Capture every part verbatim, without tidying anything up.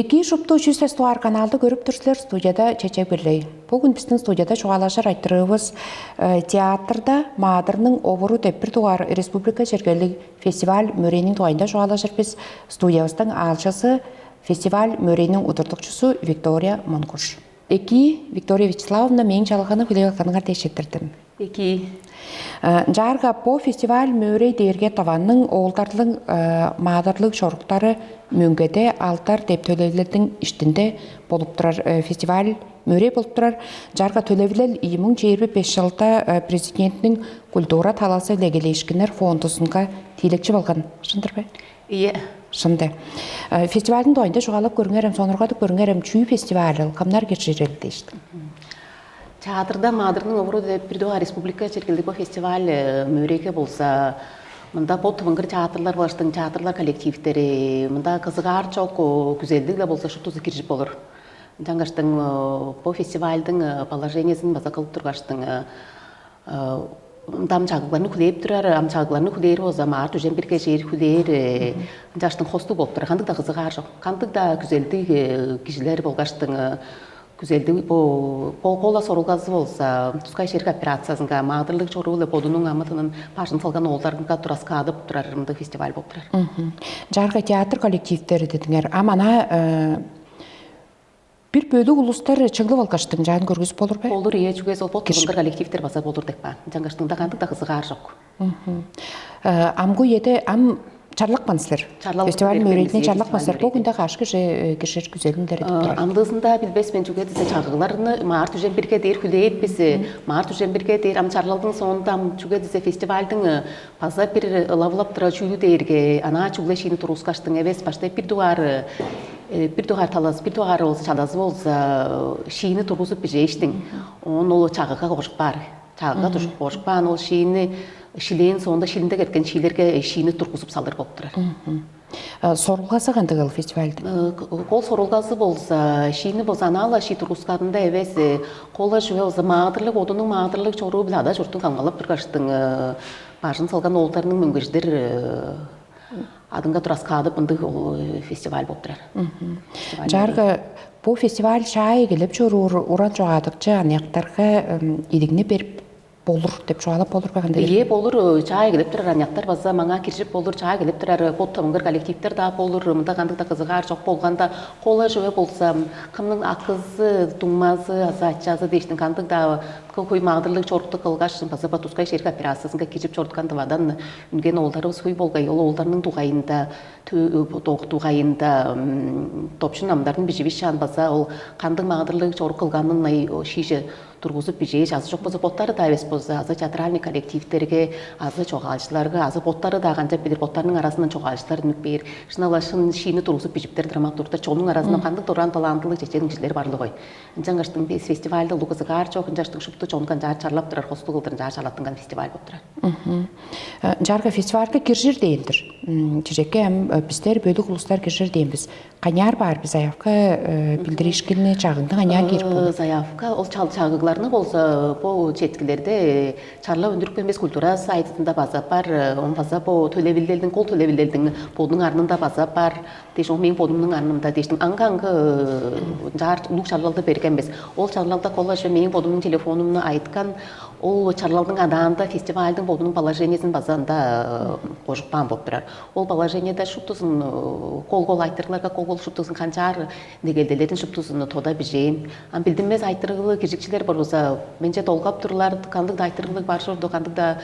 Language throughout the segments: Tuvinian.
Эки, шупту чүс эс дугаар каналды көрүп тур силер, студияда Чечек Бирлей. Бүгүн биздин студияда чугаалажыр айтырыывыс э, театрда «Маадырның овуру» деп бир дугаар республика чергелиг фестиваль мөрейниң дугайында чугаалажыр бис. Студиябыздың аалчысы — фестиваль мөрейниң удуртукчузу Виктория Монгуш. Эки, Виктория Вячеславовна, мээң чалыганы хүлээп алганыңар дээш четтирдим. Эки. Ынчаарга бо фестиваль мөөрей дээрге Тываның оолдарлыг маадырлыг чоруктары мөңгеде алтар деп төлевилелдиң иштинде болуп турар фестиваль мөөрей болуп турар. Ынчаарга төлевилел ийи муң чээрби беш чылда президентиниң культура талазы-биле эгелээшкиннер фондузунга тиилекчи болган. Шындыр бе? Ийе. Шынды. Фестивальдың дугайында чугаалап көрүңерем, сонургадып көрүңерем, чүү фестиваль ол, кымнар киржирел дээштиң. Театрда «Маадырның овуру» деп бир дугаар республика чергелиг бо фестиваль мөөрейге болза, мында бо тывынгыр театрлар болгаштың театрлар коллективтери, мында кызыгаар чок күзелдиг-ле болза шуптузу киржип болур. Ынчангаштың бо фестивальдың положениезин база кылып тургаштың, ам чагыгларны хүлээп турар, ам чагыгларны хүлээр болза, маар дүжен бирге чээр хүлээр, ынчаштың хостуг болуп турар. Кандыг-даа кызыгаар чок. Кандыг-даа күзелдиг кижилер болгаштың күзелдиг бо кол-ла сорулгазы болза, тускай шериг операциязынга, маадырлыг чоруу-биле бодунуң амы-тынын бажын салган оолдарынга тураскаадып турар ырымдыг фестиваль болуп турар. Чаарга театр коллективтери дедиңер. Ам ана бир бөлүк улустар чыглып алгаштың чаан көргүзүп болур бе? Болур, ийе, чүге ол бот Киш- тывынгыр коллективтер база болур деп каан. Ынчангаш мында кандыг-даа кызыгаар чок. Амгы үеде ам чарлапкан силер. Чарлап Фестиваль берген мөрейине биз, чарлапкан силер. Фестиваль Бу күндө каш кижи киржир күзелиндер деп турар. Андыызында билбес мен, чүге десе чагыгларны маар дүжен бирге дээр хүлээп биз, маар дүжен бирге дээр ам чарлалдың соонда ам чүге десе фестивальдың база бир ылавылап турар чүүлү дээрге, анаа чүгле шиини тургускаштың эвес, баштай бир дугаар бир дугаар талазы, бир дугаар болза чадазы болза шиини тургузуп бижээштиң. Оон ол чагыга кожуп баар. Чагыга кожуп баан ол шиини шилээн соонда шилинде кеткен шиилерге шиини тургузуп салыр болуп турар. Сорулгазы кандыг ол фестивальдың? Кол сорулгазы болза, шиини болза анаала шии тургусканында эвес, кола чүве болза маадырлыг, одунуң маадырлыг чоруу-биле ада чуртун камгалап тургаштың, бажын салган оолдарның мөңгежидер адынга тураскаадып ындыг ол фестиваль болуп турар. Чаарга бу фестиваль чаа эгелеп чоруур уран чугаадыкчы аныяктарга идигни берип болур деп чугаалап болур бе, кандай? Ийе, болур. Чаа эгелеп турар аныяктар база маңаа киржип болур, чаа эгелеп турар бот тывынгыр коллективтер-даа болур, мында кандыг-даа кызыгаар чок болганда, кола чүве болза, кымның акызы, дуңмазы азы ачазы дээштиң кандыг-даа хөй маадырлыг чорукту кылгаш, база ба тускай шериг операциязынга киржип чорудупкан Тывадан үнген оолдарывыс хөй болгай, ол оолдарның дугайында, дугайында допчу намдарын биживишаан база ол кандыг маадырлыг чорук кылганын шииже тургузуп бижээш, азы чок болза боттары-даа эвес болза, азы театральный коллективтерге, азы чогаалчыларга, азы боттары-даа канчап билир, боттарының аразындан чогаалчылар үнүп бээр. Шынап-ла шын шиини тургузуп бижиптер драматургтар, чоннуң аразындан кандыг дораан талантылыг чечен кижилер барлыгой. Ынчангаштың бис фестивальда улуг кызыгаар чок, ынчангаштың шупту чонга ынчаар чарлап турар, хостуг кылдыр ынчаар чарлаттынган фестиваль болуп турар. Ынчаарга фестивальга киржир дээн-дир. Чижекке ам бистер бөлүк улустар киржир дээн бис. Каняар баар бис заявка билдиришкинни чагыңга каняар кирип болур. Заявка ол чагыгларны болза бу четкилерде чарлап өндүрүп келбес культура сайтында база бар, он база бу төлевилдердин, кол төлевилдердин бодунуң арнында база бар. Дээш, ол мээң бодумнуң арнымда дээштиң аңгы-аңгы ынчаар улуг чарлалды берген бис. Ол чарлалда коллажы мээң бодумнуң телефонумну айыткан, ол чарлалдың адаанда фестивальдың бодунуң положениесин база ында кожуп каан болуп турар. Ол положениеде шуптузун кол-кол айтырыгларга кол-кол шуптузун канчаар негелделерин шуптузун тода бижээн. Ам билдинмес айтырыглыг киржикчилер болза менче долгап турлар, кандыг-даа айтырыглыг бар чорду, кандыг-даа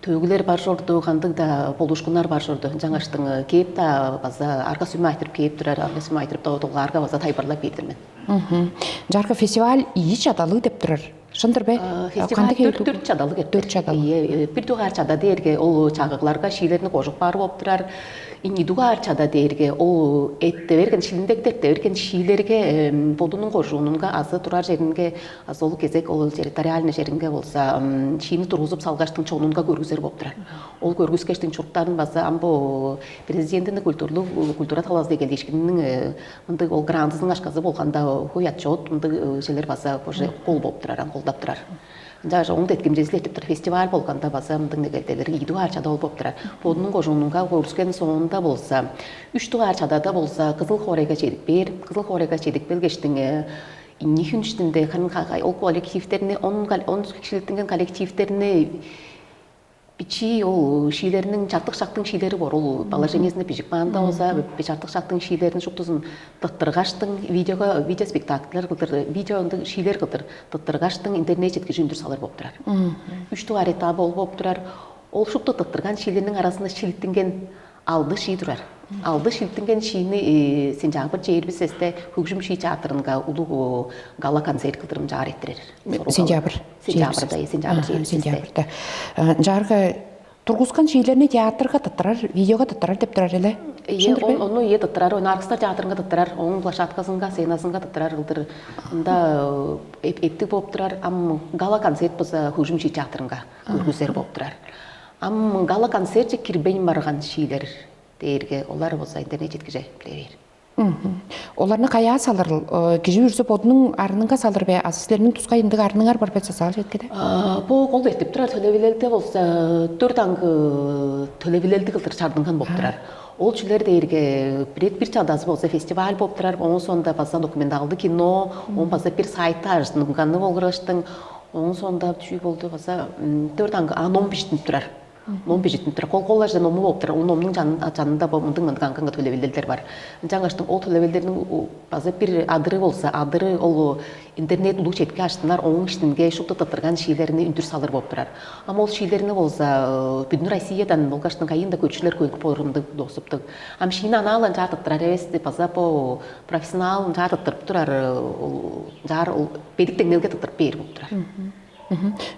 төөгүлер бар чорду, кандыг-даа болуушкуннар бар чорду. Ынчангаштың кээп-даа база арга-сүмү айтырып кээп турар, арга-сүмү айтырып долгаарга база тайылбырлап бээр-дир мен. Жаргы фестиваль ийи чадалыг деп турар. Шындыр бе? Фестиваль Кандыг төрт төрт чадалыг эптер. Төрт чадалыг. Ийе, бир дугаар чада дээрге ол чагыгларга шиилерни кожуп баар болуп турар. Ийи дугаар чада дээрге ол этте берген, шилиндекте этте берген шиилерге бодунуң кожуунунга азы турар черинге азы ол кезек ол территориальный черинге болза шиини тургузуп салгаштың чонунга көргүзер болуп турар. Ол көргүскештиң чуруктарын база ам бу президентиниң культурлуг культура талазы эгелиишкинниң мындыг ол грантысының ашказы болганда хөй отчет мындыг челер база уже кол болуп турар, ам колдап турар. Ынчангаш оң деткимчезил эртип турар фестиваль болганда база мындыг негелделерге ийи дугаар чада ол болуп турар. Бодунуң кожуунунга көрүскен соонда болза, үч дугаар чадада болза Кызыл хоорайга чедип бээр. Кызыл хоорайга чедип келгештиң, ийи хүн иштинде харын ол коллективтерни, он кишилиттинген коллективтерни бичии ол шиилерниң, чартык шактың шиилери боор, ол положениезинде бижип каанда болза, чартык шактың шиилерин шуптузун тыттыргаштың, видеого, видео спектакльлер кылдыр, видео ындыг шиилер кылдыр тыттыргаштың интернет четкижи үндүр салыр болуп турар. Үч дугаар этабы ол болуп турар. Ол шупту тыттырган шиилерниң аразында шилиттинген алды шии турар. Алды шилиттинген шиини сентябрь чээрби сесте Хөгжүм шии театрынга улуг гала концерт кылдырымчаар эрттирер. Сентябрь. Сентябрьда, сентябрь чээрби сесте. Сентябрьда. Ынчаарга тургускан шиилерни театрга тыттырар, видеого тыттырар деп турар эле. Ие, ону ие тыттырар, ойнааркыстар театрынга тыттырар, ооң площадказынга, сценазынга тыттырар кылдыр. Ында эптиг болуп турар. Ам гала концерт база Хөгжүм шии театрынга көргүзер болуп турар. Ам гала концертче кирбейн барган шиилер дээрге олар болза интернет четкиже кире бээр. Оларны каяа салырыл? Кижи бүрүзү бодунуң арынынга салыр бе? Азы силерниң тускай ындыг арыныңар бар бе, социал четкиде? Бо кол эртип турар төлевилелде болза дөрт аңгы төлевилелди кылдыр чардынган болуп турар. Ол чүлер дээрге бир бир чадазы болза фестиваль болуп турар. Оон соонда база документалдыг кино, оон база бир сайтта ажыттынганы болгураштың. Оон соонда чүү болду, база дөрт аңгы а ном бижиттинип турар. Ном бижиттинип турар. Кол-кол ажа ному болуп турар. Ол номнуң чанында бо мындыг мындыг аңгы төлевилелдер бар. Ынчангаштың ол төлевилелдерниң база бир адыры болза, адыры ол интернет улуг четке аштынар, ооң иштинге шупту тыттырган шиилерни үндүр салыр болуп турар. Ам ол шиилерни болза бүдүн Россиядан болгаштың кайын-да көрчүлер көрүп болурунду доосуптуг. Ам шиини анаалан чаа тыттырар эвес, база бо профессионал ынчаар тыттырып турар, ынчаар ол бедик деңнелге тыттырып бээр болуп турар.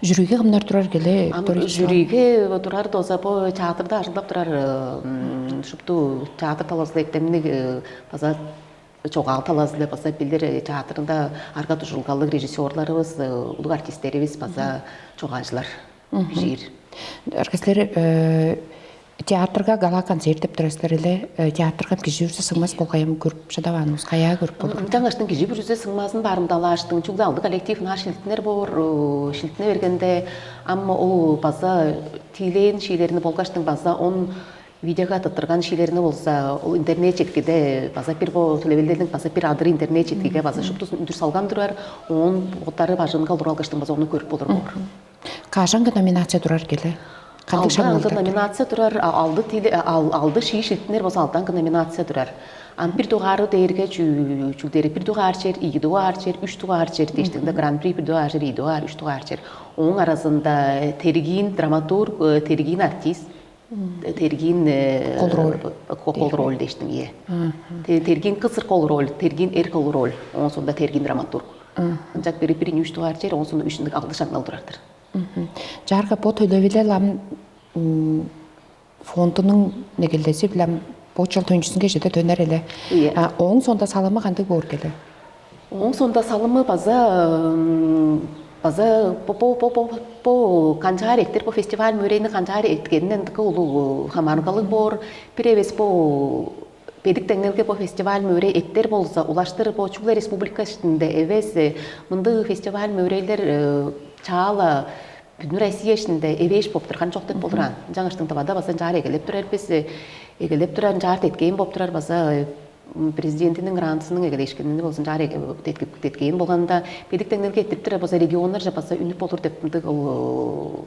Жюриге кымнар турар келе? Ам жюриге турар дооза бо театрда ажылдап турар шупту театр талазы эртемниг, база чогаал талазы база билир театрында арга дужулгалыг режиссерларыбыз, улуг артисттерибиз база чогаалчылар бижиир. Арга силер театрга гала концерт деп турар силер эле, театрга кижи бүрүзү сыңмас болгай, ам көрүп шыдаваанывыс каяа көрүп болур? Ынчангаштың кижи бүрүзү сыңмазын барымдалааштың чүгле алды коллектив ынаар шилиттинер боор, шилиттине бергенде ам ол база тиилээн шиилерни болгаштың база он видеога тыттырган шиилерни болза ол интернет четкиде база бир бо төлевилелдерниң база бир адыры интернет четкиге база шуптузун үндүр салган турар. Оон боттары бажыңга олуруп алгаштың база ону көрүп болур боор. Кажанга номинация турар келе? Кандыг шаңналдар? Номинация турар, алды тили алды шии шилтинер болза алданга номинация турар. Ам бир дугаары дээрге чүлдери бир дугаар чер, ийи дугаар чер, үч дугаар чер дээштиңде гран-при бир дугаар чер, ийи дугаар, үч дугаар чер. Ооң аразында тергиин драматург, тергиин артист, тергиин кол роль дээштиң, ие. Тергиин кызыр кол роль, тергиин эр кол роль, оон соонда тергиин драматург. Ынчак бири бирин үч дугаар чер, оон соонда үчүндүг алды шаңнал турар-дыр. Чаарга бо төлевилел ам фондунуң негелдези билем бо чыл төнчүсүнге чеде төнер эле. Ооң соонда салымы кандыг боор келе? Ооң соонда салымы база база бо канчаар эттер, бо фестиваль мөөрейни канчаар эткенинден дыка улуг хамаарынгалыг боор. Бир эвес бо бедик деңнелге бо фестиваль мөөрей эттер болза, улаштыр бо чүгле республика иштинде эвес, мындыг фестиваль мөөрейлер чаала бүдүн Россия иштинде эвээш болуп турган чок деп болур аан. Ынчангаш тывада база ынчаар эгелеп турар бис, эгелеп турар, ынчаар деткээн болуп турар база президентиниң грантысының эгелешкинини болза ынчаар деткээн болганда бедик деңнелге эттирип турар база регионнарже база үнүп болур деп мындыг ол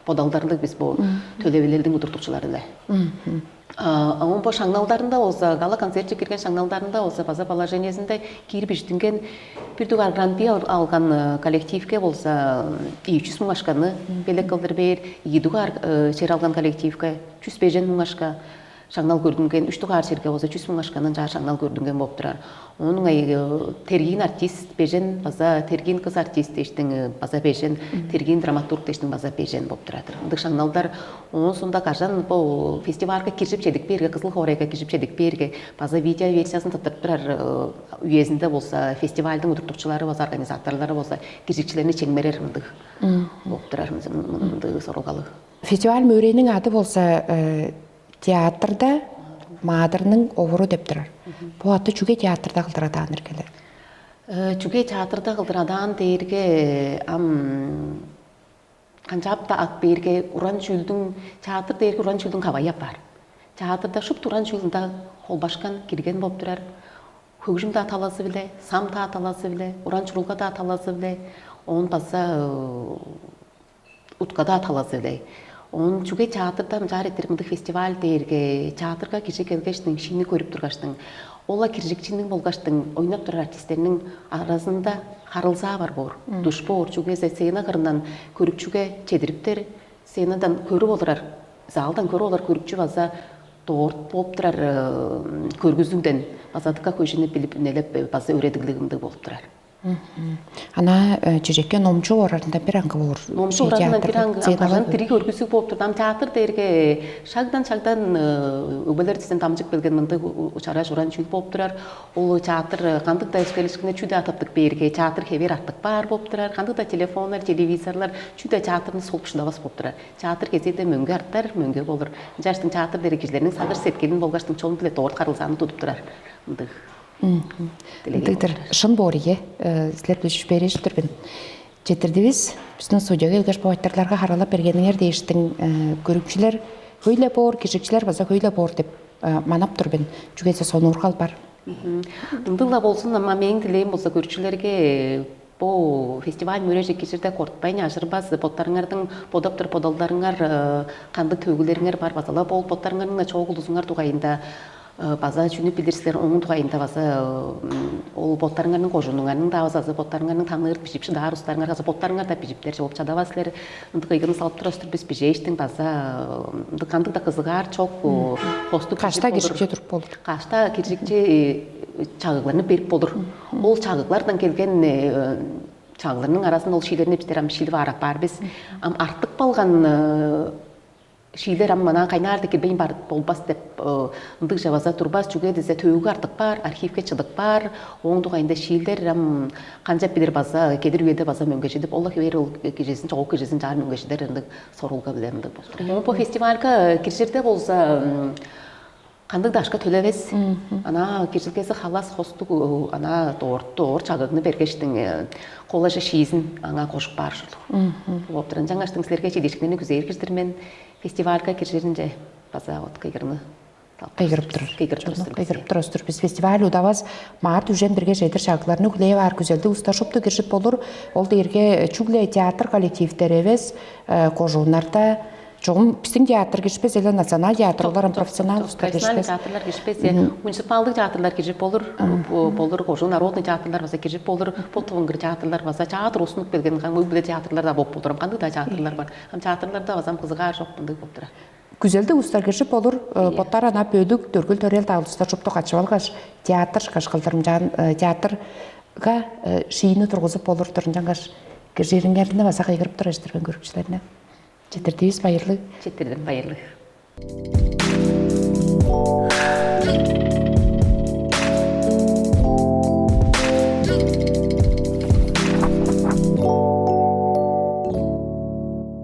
бодалдарлыг бис бу төлевилелдиң удуртукчулары-ла. Оон бо шаңналдарында болза, гала концертче кирген шаңналдарында болза база положениезинде киирип иштинген бир дугаар гран-при алган коллективке болза ийи чүс муң ашканы белек кылдыр бээр, ийи дугаар чер алган коллективке чүс бежен муң ашка шаңнал көрдүнген, үч дугаар черге болза чүс муң ашканы ынчаар шаңнал көрдүнген болуп турар. Оон ыңай тергиин артист бежен база тергиин кыз артист дээштиң база бежен, тергиин драматург дээштиң база бежен болуп турар-дыр. Ындыг шаңналдар оон соонда кажан бо фестивальга киржип чедип бээрге, Кызыл хоорайга киржип чедип бээрге база видео версиясын тыттырып турар үезинде болза фестивальдың удуртукчулары болза организаторлары болза киржикчилерни чемгерер мындыг болуп турар, мындыг сорулгалыг. Фестиваль мөөрейниң ады болза театрда маадырның овуру деп турар. Бу аты чүге театрда кылдыр адаан эргеле? Чүге театрда кылдыр адаан дээрге ам Канчаап-даа ат бээрге уран чүүлдүң, театр дээрге уран чүүлдүң кавайы апаар. Театрда шупту уран чүүл ында холбашкан, кирген болуп турар. Хөгжүм-даа талазы-биле, сам-даа талазы-биле, уран чурулга-даа талазы-биле, оон база утка-даа талазы-биле. Оон чүге театрда ынчаар эртер мындыг фестиваль дээрге, театрга кижи келгештиң, шиини көрүп тургаштың, ол-ла киржикчиниң болгаштың, ойнап турар артистерниң аразында харылзаа бар боор, душ боор, чүгезе сцена кырындан көрүкчүге чедириптер, сценадан көрүп олурар, залдан көрүп олар көрүкчү база дорт болуп турар көргүзүгден база дыка хөжүнү билип үнелеп база өредиглигимдиг болуп турар. Ана чижекке номчу орарында бир аңгы боор. Номчу орарында бир аңгы, ам кажан дириг өргүсүг болуп турду. Ам театр дээрге шагдан шагдан өбелер тизден дамчып келген мындыг чараш уран чүүл болуп турар. Ол театр кандыг-даа өскелишкине чүдө атаптык бээрге театр хевээр артык баар болуп турар. Кандыг-даа телефоннар, телевизорлар чүдө театрны солуп шыдавас болуп турар. Театр кезээде мөңге артар, мөңге болур. Ынчаштың театр дээрге кижилерниң сагыш сеткилин болгаштың чон биле дорт харылзааны тудуп турар. Мындыг. Дилегей. Ындыгдыр. Шын боор ийе. Силер билишип берип тур мен. Четирдивис. Биздин студияга келгеш бу айтырларга харалап бергениңер дээштиң көрүкчүлер хөйле боор, киржикчилер база хөйле боор деп манап тур мен. Чүгезе сонуургал бар. Ындыгла болзун, ама мээң дилээм болза көрүкчүлерге бу фестиваль мөрежи кижирде кортпайн ажырбас, боттарыңардың бодап тур бодалдарыңар, кандыг төгүлериңер бар базала бол боттарыңарның чоок улузуңар дугайында база чүнү билир силер, оңун дугайында база ол боттарыңарның кожунуңарның да база боттарыңарның таныыр бижип шыдаар устарыңар база боттарыңар да бижиптер чогуп чадавас силер. Ындык ыйгыны салып турастыр бис бижээштиң база ындык кандыг да кызыгаар чок хостук кашта киржикче туруп болур. Кашта киржикче чагыгларны берип болур. Ол чагыглардан келген чагыгларның арасында ол шиилерни бистер ам шилип аарап баар бис. Ам артык балган шиилер ам мана кайнаар-да кирбейн бар болбас деп ындыгже база турбас. Чүге дизе төөгү артык баар, архивке чыдык баар. Ооң дугайында шиилер ам канчап билир база кедир үеде база мөңгежидип ол хевээр ол кижизин чогук кижизин чаар мөңгежидер ындык сорулга биле ындык болур. Бу фестивальга киржирде болза кандыг дашка төлевес. Ана киржилгези халас хостуг ана доор доор чагыгны бергештиң колаже шиизин аңа кожуп баар ушул. Болуп туран жаңаштың силерге чедишкинени күзээр кирдир мен фестивальга киржиринче база вот кыйгырны кыйгырып тур. Кыйгырып тур. Кыйгырып турустур бис. Фестиваль удавас март үжен бирге жетир шагыларны хүлээп аар күзелди уста шупту киржип болур. Ол дээрге чүгле театр коллективдер эвес кожууннарда чогум биздин театр киришпес эле национал театр олар профессионал устар киришпес. Театрлар киришпес. Муниципалдык театрлар киржип болур. Болур кожуун народный театрлар база киржип болур. Бу тывынгыр театрлар база театр устунуп келген кам өй-бүле театрлар да болуп болур. Кандыг да театрлар бар. Ам театрларда база кызыгаар жок мындыг болуп турар. Күзелдиг улустар киржип болур, боттар ана бөлүк, дөргүл төрел дагылыстар шупту качып алгаш, театр шкаш кылдырымчаан театрга шиини тургузуп болур турун чаңгаш киржириңерни база кыйгырып тур эштирбен көрүкчүлеринен. Четирдивис байырлыг. Четирден байырлыг.